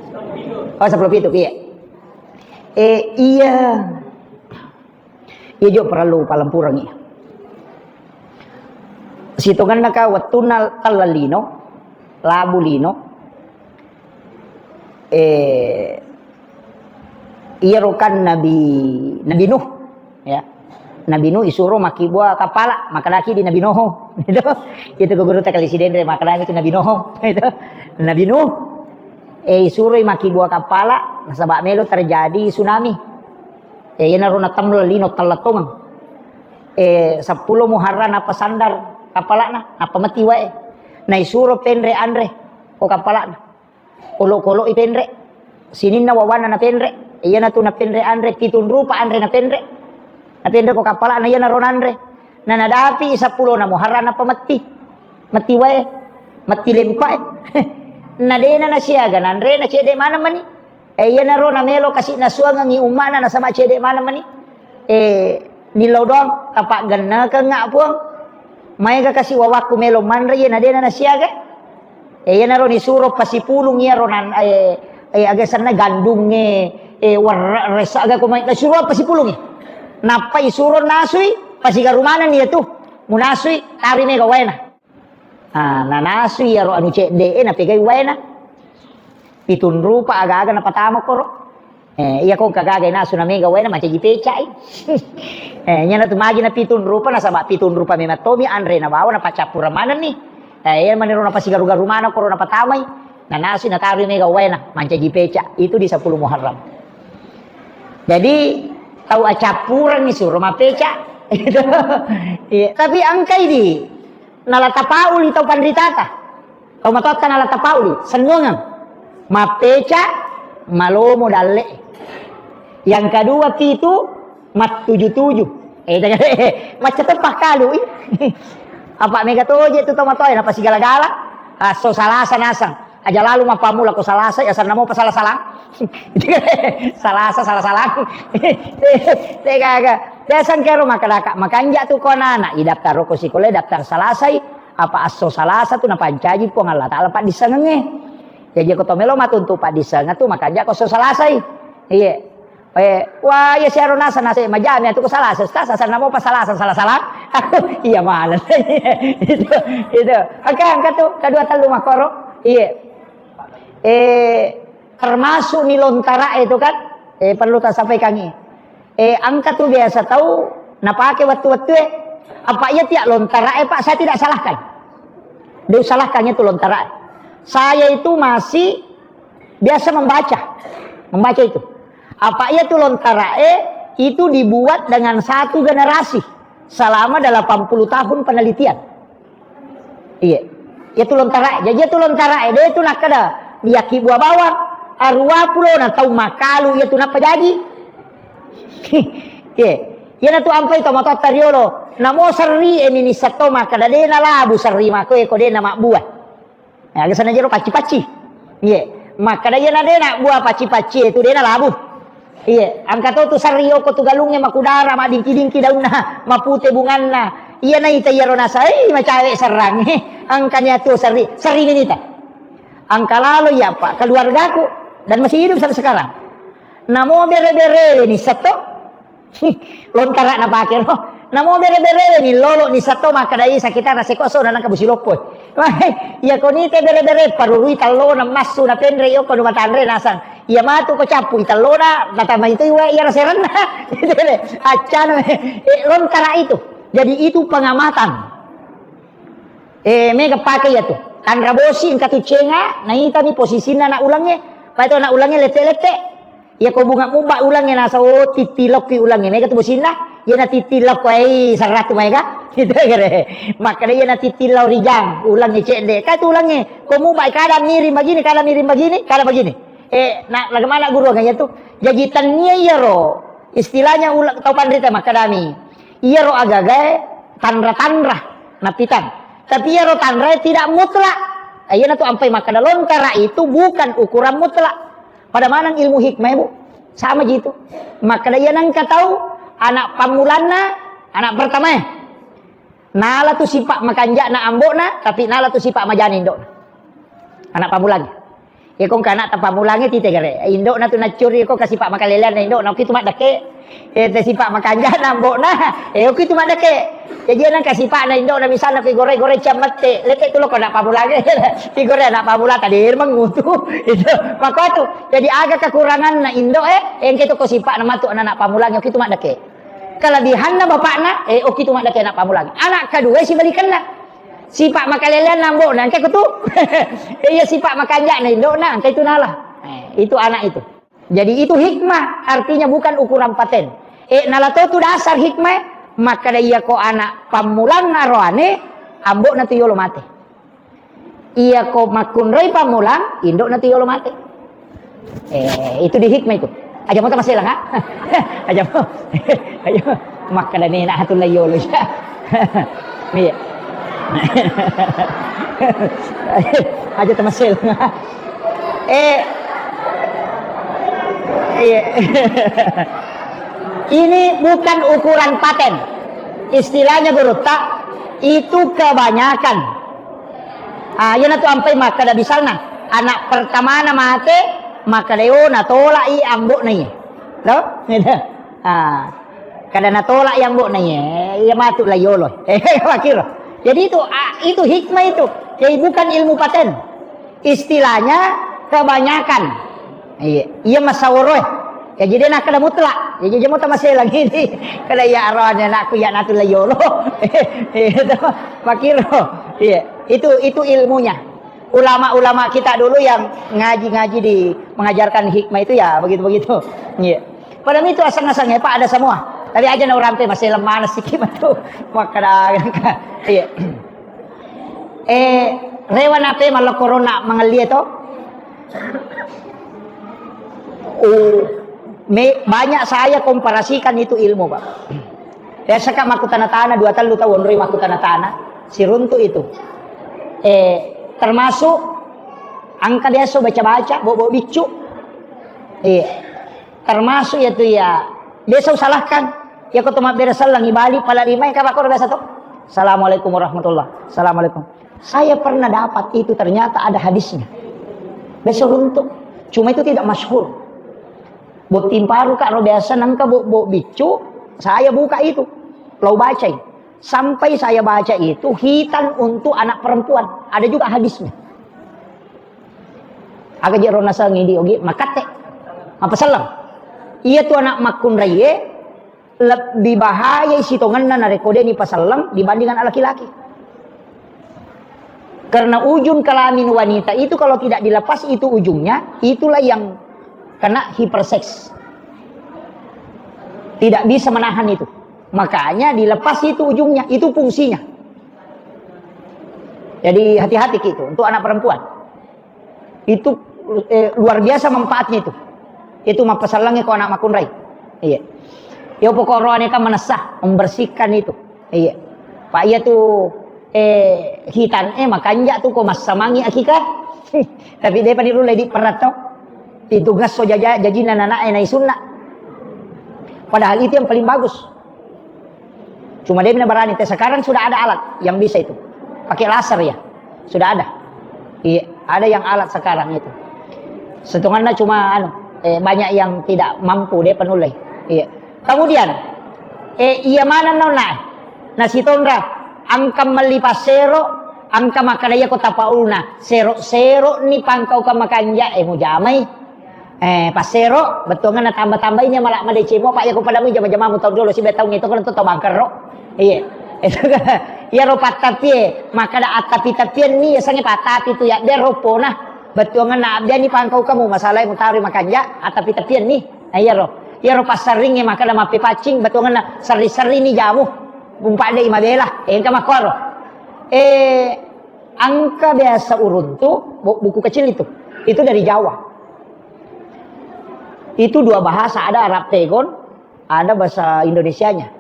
Oh, seppulo pitu, iya. Eh, iya. Iya jo perlu palempurangi. Sitonganna ka wettunna tella lino, labu lino, Eh, iyaro kan Nabi, Nabi Nuh, ya. Nabi Nuh isuro makkibua kappala, makkedaki di Nabi Nuh. Itu, itu ke guru tekali sidenre, makkedaki itu Nabi Nuh. Itu. Nabi Nuh, eh, isuroi makkibua kappala, nasaba melo terjadi tsunami. Eh, iyanaro natemlo lino tellettongeng. Eh, seppulo Muharram nappa sandar kappalana, nappa mati wae. Naisuro penre anre ko kappalana. Olo-kolo'i penre. Sininna wawanna napenre. Iyanatu napenre anre, pitung rupa anre napenre. Napenre ko kappala'na iyanaro nanre. Na nadapi seppulona Muharram nappa metti. Metti wae. Metti lempae. Na dena nasiaga nanre na cedde maneng mani. E, iyanaro namelo kasi nasuangengi umma'na nasaba cedde maneng mani. E, nillau doang, tapaggennekeng, Puang. Maega kasi wawakku melo manre, iya na dena nasiaga. E, iyanaro nisuro pasipulung iyaro nan-, e, e, aga senna gandungnge, Eh, warra-, ressa aga ko mai, nasuro apa sipulungi? Nappa isuro nasui, pasigaru manenni iyatu. Munasui, tari mega waena. Ah, nanasui iyaro anu cedde e, napegai waena. Pitung rupa aga-aga napatama koro. Eh, iya ko engka gaga nasu na mega waena, mancaji pecai. Eh, nyana tu magi na pitung rupa, nasaba pitung rupa memang tomi anre nabawa, napaccappureng manenni. Eh, iya manero napasigaru-garu maneng koro napatamai. Nanasui nataroi mega waena, mancaji peca. Itu di sepuluh Muharram. Jadi, tau accappureng suro mappeca. Iya. Tapi engkai di, nala tapauli tau panritata. Tau matoatta nala tapauli, sennuangeng. Mappeca, malomo dalle. Yang kedua, pitu, mattuju-tuju. Eh, macca teppa kalu, ih. Apa mega toje tu tau matoa, napa sigala-gala. Asso Salasa nasang. Aja lalu mappammula ko Salasa, ya sanna mopa sala-salang. Salasa, sala-salang. Te gaga. Biasa engkero makkadaka, makanja tu ko anak-anak, idaftar ko sikola, daftar Salasai, apa asso Salasa tu napancaji Puang Allah Taala paddissengengnge. Jaji ko to melo matuntu paddissengeng tu makanja ko asso Salasai. Iya. Eh, wah, iya siaro nasa, nasa majami atu ko Salasa, Ustaz, asanna mopa Salasa, sala-salang. Aku, iya mana. Itu, itu. Oke, angkat tu, kedua tellu makkoro. Iya. Eh, termasuk ni lontara itu kan, eh, perlu tak sampaikan ini. Eh, engka tu biasa tau napake wettu-wettu e. Apa iya tiak lontara e, Pak, saya tidak salahkan. Dia salahkan itu lontara e. Saya itu masih biasa membaca. Membaca itu. Apa iya tu lontara e, itu dibuat dengan satu generasi selama delapan puluh tahun penelitian. Iya. Iya tu lontara, jaji iya tu lontara, eh, de tu nakkeda, iyaki buah bawang, arua pulo na tau makalu iya tu nappa jaji. Iya. Iya na tu ampai to matotta riolo, namo serri e ni nisseng to makkeda de na labu serri mako e ko de na mabbua. Eh, aga sana jero pacci-pacci. Iya. Makkeda iya na de na buah pacci-pacci e tu de na labu. Iya, engka to tu serri okko tu galungnge makudara, madingki-dingki daunna, mapute bunganna. Iya naita iyaro nasa, eh, macawe serrang. Engka ni atu serri, serri ni nita. Engka lalo iya, Pak, keluargaku dan masih hidup sampai sekarang. Namo bere-bere ni seto. Lontara napake ro. Namo bere-bere ni lolo ni seto makkeda i sakitara seko so nangka busi loppo. Wah, iya ko nite bere-bere parurui tellona massu na penre yoko nu matanre nasang. Iya matu ko cappu i tellona, natamai tu iwa iya raserenna. Gitu deh. Accana, eh, lontara itu. Jadi itu pengamatan. Eh, mega pake iya tu. Tanra bosi engka tu cenga, naitani posisinna anak ulengnge. Pai tu anak ulengnge lette-lette. Iya ko bunga mubba ulengnge nasa, oh, tittilokki ulengnge. Mega tu bosinna. Iya na tittilokko, eh, serratu maega. Gitu kere. Makkeda iya na tittillo rijang, ulengnge cedde. Ka tu ulengnge. Ko mubba kada miring begini, kada miring begini, kada begini. Eh, na, bagaimana guru aganya tu? Jaji tennia iyaro, istilahnya ula-, tau panrita makkedami, iyaro agagae tanra-tanra napitang. Tapi iyaro tanrae tidak mutlak. Eh, iyana tu ampai makkeda lontara itu bukan ukuran mutlak. Pada maneng ilmu hikmah, Bu. Sama ji itu. Makkeda iya nengka tau anak pammulanna, anak pertamae. Nala tu sipa makanja'na ambo'na, tapi nala tu sipa majana indo'na. Anak pammulang. Iya ko engka anak tapammulangnge tite gare. Indo'na tu naccuri ko ka sipa makaleleanna indo'na, oki tu maddekke. Eh, te sipa makanja'na ambo'na, eh, oki tu maddekke. Jaji nengka sipa'na indo'na misalna ki gore-gore ciammette, lette tu lo ko anak pammulangnge. Ki gore anak pammulang tadi mangutu. Itu. Maka tu. Jadi aga kekuranganna indo'e, engke tu ko sipa'na matu anak pammulangnge, oki tu maddekke. Kelebihanna bapakna, eh, oki tu maddake anak pammulang. Anak kedua sibalikanna. Sipa makaleleanna ambo'na, engka kutu. Iya sipa makanja'na indo'na, engka itu nala. Eh, itu anak itu. Jadi itu hikmah, artinya bukan ukuran paten. Eh, nala to tu dasar hikmah, makkeda iya ko anak pammulang aroane, ambo'na tu yolo mate. Iya ko makkunroi pammulang, indo'na tu yolo mate. Eh, itu di hikmah itu. Aja mo tamaselang, ha? Aja mo. Aja mo. Makkeda nena hatulla yolo, ya. Iya. Aja tamaselang, ha? Eh. Iya. Ini bukan ukuran paten. Istilahnya gurutta, itu kebanyakan. Ah, iyana tu ampai makkeda misalna, anak pertamana mate, Makkeda, "Oh, natolak i ambo'na iye." To? Ah. Kada natolak i ambo'na iye, iya matu la yolo. Eh, makkiro. Jadi itu, ah, itu hikmah itu. Jadi bukan ilmu paten. Istilahnya kebanyakan. Iya, iya masaworoe. Ya jadi nakkeda mutlak. Ya jadi mau tamaselang ini. Kada iya aroane anakku ya natu la yolo. Itu makkiro. Iya, itu itu ilmunya. Ulama-ulama kita dulu yang ngaji-ngaji di mengajarkan hikmah itu ya begitu-begitu. Iya. Padahal itu asang-asangnya Pak ada semua. Tapi aja na orang pe masih lemah sikit matu. Makkeda. Iya. Eh, rewa nape malah corona mengelie to? Oh, me, banyak saya komparasikan itu ilmu, Pak. Biasa Kak makkutana-tana, dua tellu tahun roi makkutana-tana, siruntu itu. Eh, termasuk angka biasa baca-baca, bobo biccu. Iya. Termasuk ya tu ya, biasa usalahkan. Ya kau tu mabbere sellang, ibalik pala lima, ka makkoro biasa tu. Assalamualaikum warahmatullah. Assalamualaikum. Saya pernah dapat itu, ternyata ada hadisnya. Biasa runtuk. Cuma itu tidak masyhur. Botting paru Kak ro biasa nangka bo, bo biccu, saya buka itu. Lau bacai. Sampai saya baca itu hitan untuk anak perempuan. Ada juga hadisnya. Aga je ro nasengi di ogi makatte. Mapaselleng. Iya tu anak makkunraie lebih bahaya sitongenna narekko de ni paselleng dibandingkan laki-laki. Karena ujung kelamin wanita itu kalau tidak dilepas itu ujungnya, itulah yang kena hiperseks. Tidak bisa menahan itu. Makanya dilepas itu ujungnya, itu fungsinya. Jadi hati-hati gitu untuk anak perempuan. Itu, eh, luar biasa manfaatnya itu. Itu mappasallangnge ko anak makkunrai. Iya. Yo pokok rohani kan menesa, membersihkan itu. Iya. Pak iya tu, eh, hitan, eh, makanja tu ko massamangi akikah. Tapi dia pani rulle di perat to. Itu ngasso jaja, jajina nana eh nai sunna. Padahal itu yang paling bagus. Cuma dia berani. Sekarang sudah ada alat yang bisa itu. Pakai laser ya. Sudah ada. Iya, ada yang alat sekarang itu. Setunganna cuma anu, eh, banyak yang tidak mampu dia penulis. Iya. Kemudian, eh, iya mana nona? Nasi tonra, angka melli passero, angka makkada iya ko tapaulna. Sero-sero ni pangkau ka makanja, eh, mujamai. Eh, passero, bettuangenna tamba-tamba ini malah madeceng mo, Pak, ya, ko pada mu jama-jama mu tahu dulu, si betau itu kan tuh bangker ro. Iya. Itu kan, iya ro pattapie, maka ada attapi-tapian ni, ya, sange pattapi tu, ya, dia ropona. Bettuangenna, dia ni pangkau kamu, masalah mu taruh makanja, attapi-tapian ni. Nah, iya ro. Iya ro passaring, maka ada mapi pacing, bettuangenna, seri-seri ni jamu. Umpak deh, imabela, eh, engka makkoro. Eh, angka biasa uruntu, bu-, buku kecil itu. Itu dari Jawa. Itu dua bahasa, ada Arab Pegon, ada bahasa Indonesianya.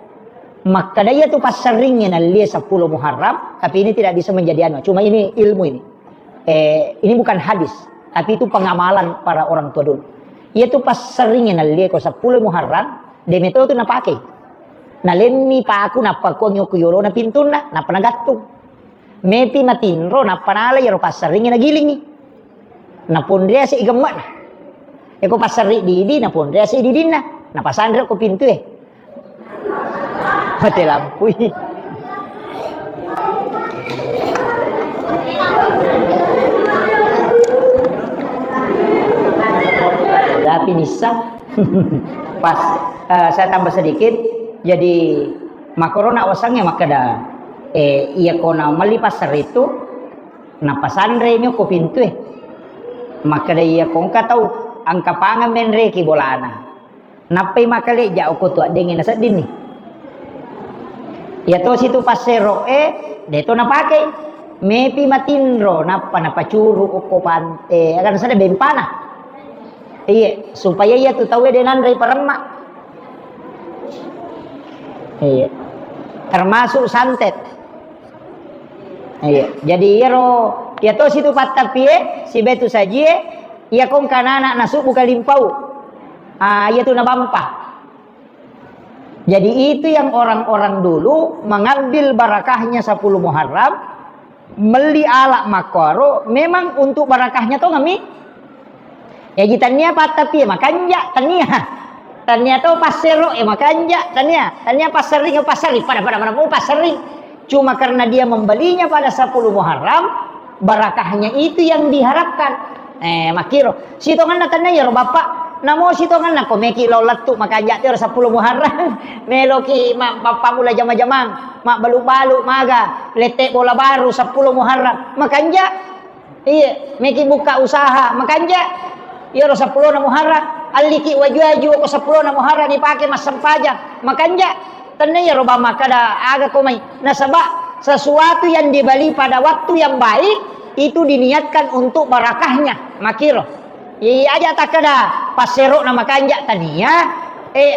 Makkada iya tu passaringnge nallie sepuluh Muharram, tapi ini tidak bisa menjadi anu. Cuma ini ilmu ini. Eh, ini bukan hadis, tapi itu pengamalan para orang tua dulu. Iya tu passaringnge nallie ko sepuluh Muharram, demeto tu napake. Nalemmi paku, nappakuangi okko yolona pintunna, nappa nagattung. Mepi matinro, nappa nala iyaro passaringnge nagilingi. Naponriase i gemme'na. Eko passarri didi, naponriase i didinna. Napasanre ko pintue. Mate lampui. Tapi nissa. Pas, eh, saya tambah sedikit. Jadi, makorona wasangnge makkeda, eh, iya kona melli passerre itu, napasanre mi ko pintue. Makkeda iya kongka tau, angka pangan menreki bolana. Nappai makalejja okko tuaddengnge naseddinni. Iya tosi tu passero'e, de to napakei. Mepi matinro, nappa napacuru okko pante, akan sada bempana. Iya, supaya iya tu tauwe de nanrei paremma. Iya. Termasuk santet. Iya. Jadi iyaro, iya tosi tu pattapie, sibetu sajie, iya kongka nana nasubbu kalimpau. Ah, iya tu nabampa. Jadi itu yang orang-orang dulu mengambil barakahnya sepuluh Muharram, melli ala makkoro memang untuk barakahnya tongami. Jaji tania pattapi e makanja, tania. Tania to passero e makanja, tania. Tania passerring e, passerring, pada-pada mana mau passerring. Cuma karena dia membelinya pada sepuluh Muharram, barakahnya itu yang diharapkan. Eh, makkiro. Sitonganna tania iyaro bapak, namo sitonganna ko meki lao lettu makanja te ro sepuluh Muharram. Meloki ma-, mappamula jama-jamang, mabbalu-balu maga, lette bola baru sepuluh Muharram. Makanja. Iya, meki buka usaha, makanja. Iyaro sepuluh na Muharram, alliki waju-waju ko sepuluh na Muharram dipake massempajang, makanja. Tenna iyaro bang makkada aga ko mai. Nasaba sesuatu yang dibeli pada waktu yang baik itu diniatkan untuk barakahnya. Makiro. Iya aja takkada passero na makanja tania. Eh,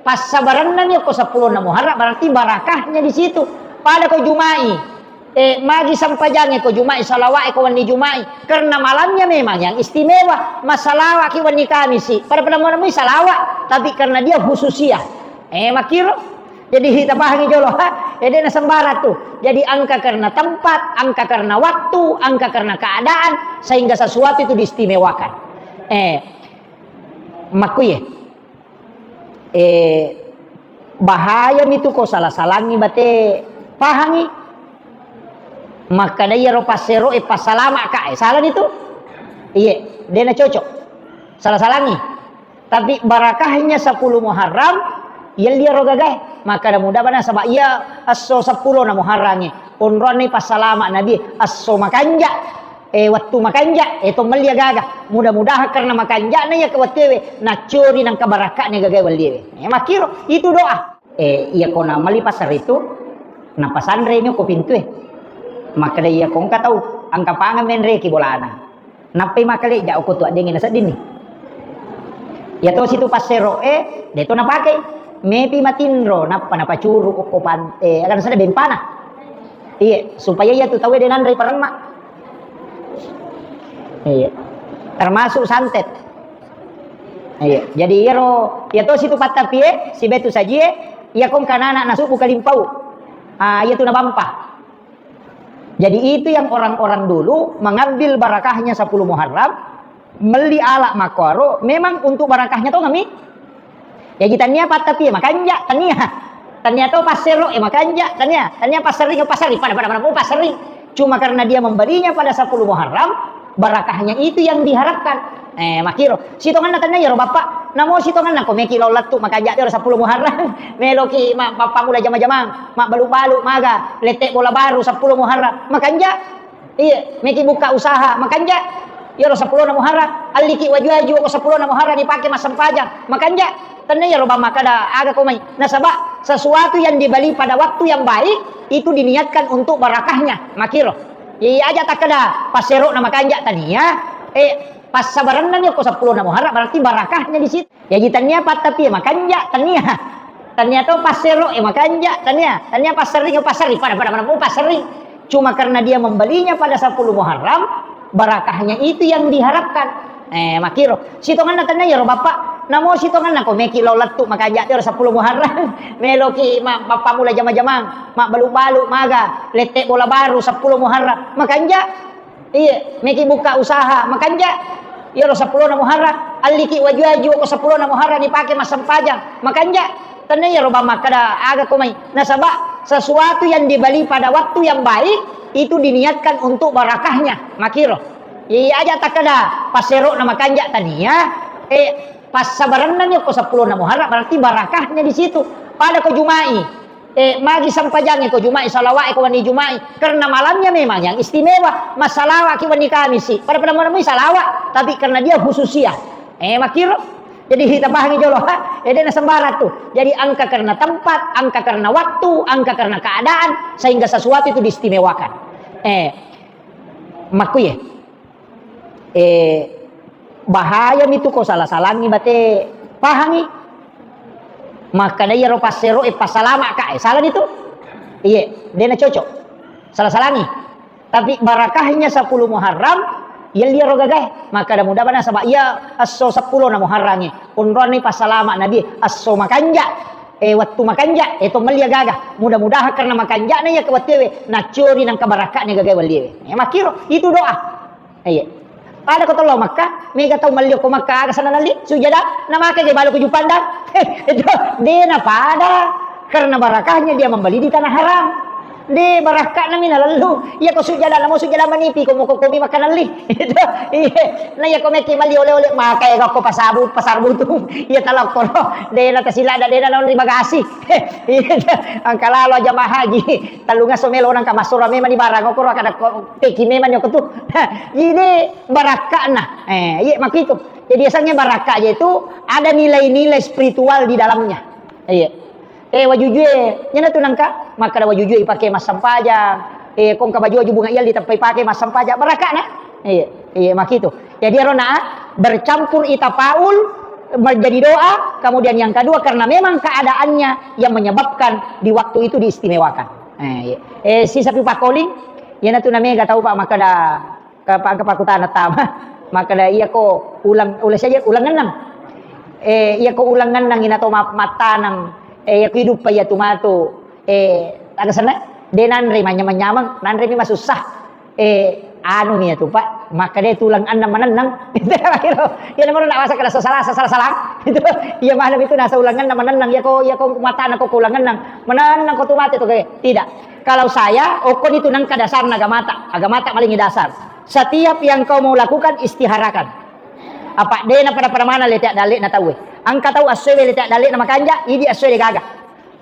passabaranna mi ko sepuluh na Muharram berarti barakahnya di situ. Pada ko Jumai. Eh, magi sempajangnge ko Jumai, salawat e ko wenni Jumai. Karena malamnya memang yang istimewa. Masalawat ki wenni Kamisi. Pada-pada mau nemui salawat, tapi karena dia khususia. Eh, makiro. Jadi kita pahangi jolo, ha? Eh, dia sembarang tuh. Jadi angka karena tempat, angka karena waktu, angka karena keadaan, sehingga sesuatu itu diistimewakan. Eh, makkuye. Eh, bahaya mitu ko salah-salangi bate pahangi. Makkada iyaro passero e passalama ka, eh, salah nitu. Iye, dena cocok. Salah-salangi. Tapi barakahnya sepuluh Muharram, iya liaro gagae. Makkada muda bana saba iya esso sepuluh na Muharrangi. Onroanni passalama Nabi, esso makanja. Eh, wettu makanja, eh, to melli agaga. Mudah-mudahan karena makanja'na iya ke wettuewe, naccori nangka barakka'na gagae welliewe. Eh, makkiro, itu doa. Eh, iya ko na melli pasar itu, napasanre mi ko pintue. Makkeda iya ko engka tau, engka pangan menreki bolana. Nappai makkaleja ko tu addenge na seddinni. Iya to situ passero, eh, de to napakei. Mepi matinro, nappa napacuru ko pan-, eh, akan sada bempana. Iya, supaya iya tu tau de nanre paremma. Iya. Termasuk santet. Iya, jadi iyaro, iya to situ pattapie, sibetu sajie, iya kong kanana nasubbu kalimpau. Ah, iya tu nabampa. Jadi itu yang orang-orang dulu mengambil barakahnya sepuluh Muharram, melli ala makkuaro memang untuk barakahnya to ngami. Jaji tania pattapi e makanja, tania. Tania to passero e makanja, tania. Tania passerring, passerring, pada-pada mana mau passerring. Cuma karena dia membelinya pada sepuluh Muharram, barakahnya itu yang diharapkan. Eh, makiro. Sitonganna tania iyaro bapak, namo sitonganna ko meki lao lettu makanja te ro sepuluh Muharram. Meloki ma-, mappamula jama-jamang, mabbalu-balu maga, lette bola baru sepuluh Muharram. Makanja. Iya, meki buka usaha, makanja. Iyaro sepuluh na Muharram, alliki waju-waju ko sepuluh na Muharram dipake massempajang, makanja. Tenna iyaro bang makkada aga ko mai. Nasaba sesuatu yang dibeli pada waktu yang baik itu diniatkan untuk barakahnya. Makiro. Iya aja takkada passero na makanja tania, eh, passabaranna mi ko sepuluh na Muharram berarti barakahnya di situ. Jaji tania pattapi e makanja, tania. Tania to passero e makanja, tania. Tania passerring, passerring, pada-pada mana mau passerring. Cuma karena dia membelinya pada sepuluh Muharram, barakahnya itu yang diharapkan. Eh, makiro. Sitonganna tania iyaro bapak, namo sitonganna ko meki lao lettu makanja te ro sepuluh Muharram. Meloki ma-, mappamula jama-jamang, mabbalu-balu maga, lette bola baru sepuluh Muharram. Makanja. Iya, meki buka usaha, makanja. Iyaro sepuluh na Muharram, alliki waju-waju ko sepuluh na Muharram dipake massempajang, makanja. Tenna iyaro bang makkada aga ko mai. Nasaba sesuatu yang dibeli pada waktu yang baik itu diniatkan untuk barakahnya. Makiro. Iya aja takkada passero na makanja tania, eh, passabaranna mi ko sepuluh na Muharram berarti barakahnya di situ. Pada ko Jumai. Eh, magi sempajangnge ko Jumai, salawat e ko wenni Jumai. Karena malamnya memang yang istimewa, masalawat ki wenni Kamisi. Pada-pada mau nemui salawat, tapi karena dia khususia. Eh, makiro. Jadi kita pahangi jolo, ha? Eh, dena sembarang tuh. Jadi angka karena tempat, angka karena waktu, angka karena keadaan, sehingga sesuatu itu diistimewakan. Eh, makkuye. Eh, bahaya mitu ko salah-salangi bate pahangi. Makkada iyaro passero e passalama ka, eh, salah nitu. Iye, dena cocok. Salah-salangi. Tapi barakahnya sepuluh Muharram, iya liaro gagae. Makkada muda bana saba iya esso sepuluh na Muharrangi. Onroanni passalama Nabi, esso makanja. Eh, wettu makanja, eh, to melli agaga. Mudah-mudahan karena makanja'na iya ke wettuewe, naccori nangka barakka'na gagae welliewe. Eh, makiro, itu doa. Iya. Pada ko tollo Makkah, mega tau malli ko Makkah, aga sana nalli, sujada, na make je balo ko Jupandang. Itu, de na pada, karena barakahnya dia membeli di tanah haram. De, barakka'na mi nalallu. Iya ko sujada, namo sujada manipi, ko moko komi makanalli. Itu, iya. Na iya ko meki malli oleh-oleh, maka ega ko pasabu, pasar butung. Iya talokko no. De na tasilada, de na naon ri bagasi. Iya. Angka lalo jamaah haji. Tellungaso melo nangka massura memang di barang, okoro kada ko teki memang nyoko tu. Ide barakka'na. Eh, iya makitu. Jadi asalnya barakka aja itu ada nilai-nilai spiritual di dalamnya. Iya. Eh, wajujue, nyana tu nangka, makkada wajujue ipake massempajang. Eh, kongka baju-baju bunga iyal diteppai pake massempajang. Barakka'na. Iya, iya, makitu. Jadi ero na bercampur ita paul menjadi doa, kemudian yang kedua karena memang keadaannya yang menyebabkan di waktu itu diistimewakan. Eh, iya. Eh, sisa pi pakkoling, yana tu namega tau, Pak, makkada Ka-, pa-, engka pakkutana tama. Makkeda, "Iyako uleng, uleng saja, uleng enneng." Eh, iyako uleng enneng ina to ma-, mattaneng, eh, iyako iduppa iya tu matu, eh, aga senna? De nanre manyameng-nyameng, nanre mi masussa. Eh, anu mi iya tu, Pak. Makkeda tu uleng enneng manenneng. Iya namanya nak masa kena sasala, sasala-salang. Itu, iya maneng itu nasa uleng enneng manenneng. Iyako, iyako mattaneng ko uleng enneng. Manenneng ko tu mate to, kayak. Tidak. Kalau saya, okko ni tu nengka dasarna agamata. Agamata malingi dasar. Setiap yang kau mau lakukan, istiharakan. Apa dena pada-pada mana letek dalek na tauwe. Angka tau assoe letek dalek na makanja, idi assoe de gaga.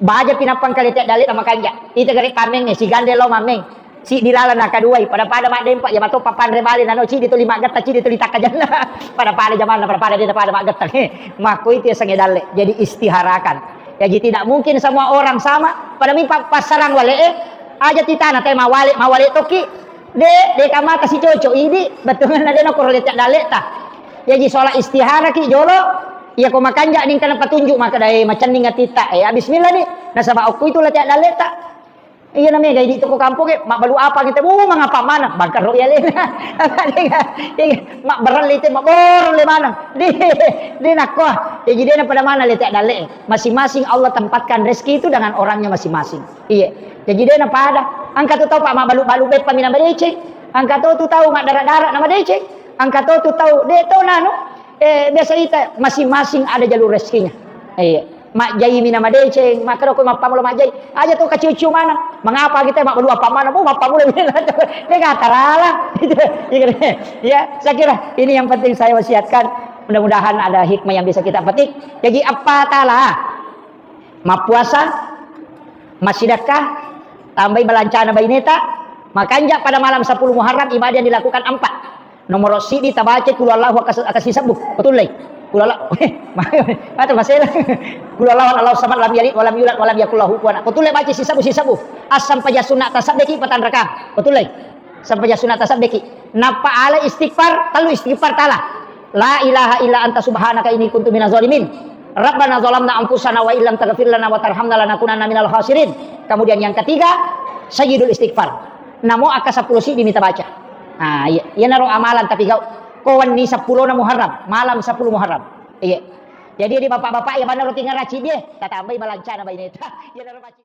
Baja pinappa engka letek dalek na makanja. Ita gare kameng, eh, si gande lo mameng. Si dilalang na kaduai, pada-pada maddempa, ya mato papanre bale nano, cidi tuli maggetta, cidi tuli takkajanna. Pada-pada jamanna, pada-pada dena pada maggetta. Makko itu ya sange dalek. Jadi istiharakan. Jadi tidak mungkin semua orang sama. Pada mi pa-, passarang wale, eh, aja titana te mawale, mawale toki. De, de kamata si cocok idi, bettuanna de nokoro letek dalekta. Jaji sola istihara ki jolo, iya ko makanja ningka na patunjuk maka dai macenning atitta. Eh, bismillah ni. Nasaba okko itu letek dalekta. Iya namanya gaidi toko kampung e, mabbalu apa kita, bu mangapa mana? Bangkar ro iya lena. Iya, mabberang lite, mabborong le mana? Di, di nakko. Jaji de na pada mana letek dalek. Masing-masing Allah tempatkan rezeki itu dengan orangnya masing-masing. Iya. Jaji de na pada. Angka tu tau pa mabbalu-balu beppa mina madeceng. Angka tu tu tau madara-dara na madeceng. Angka tu tu tau de to nanu. Eh, biasa ita masing-masing ada jalur rezekinya. Iya. Majjai mina madeceng, makkeda ko mappammula majjai. Aja to kaciu-ciu maneng. Mangapa kita mabbalu apa maneng? Oh, mappammula mina. De gatarala. Iya, saya kira ini yang penting saya wasiatkan. Mudah-mudahan ada hikmah yang bisa kita petik. Jaji apa tala? Mappuasa, massidekka, tambai balancana baineta, makanja pada malam sepuluh Muharram ibadah yang dilakukan empat. Nomor sidi tabaca Qul Huwallahu aka-, aka sisebbu. Betul lai? Qul Huwallahu. Mata masela. Qul Huwallahu Allahu samad lam yalid walam yulad walam yakul lahu kufuwan. Betul lai baca sisebbu, sisebbu. Assampajang sunat tasabbeki patanrakang. Betul lai? Sampajang sunat tasabbeki. Nappa ala istighfar, tellu istighfar tala. La ilaha illa anta subhanaka inni kuntu minaz zalimin. Rabbana zalamna anfusana wa illam taghfir lana wa tarhamna lanakunanna minal khasirin. Kemudian yang ketiga, sayyidul istighfar. Namo aka seppulo siddi mita baca. Nah, iya, iya naro amalan tapi gau. Ko wenni seppulo na Muharram, malam sepuluh Muharram. Iya. Jadi di bapak-bapak ya mana roti ngaraci dia, tatambai balancana baineta. Iya naro baca.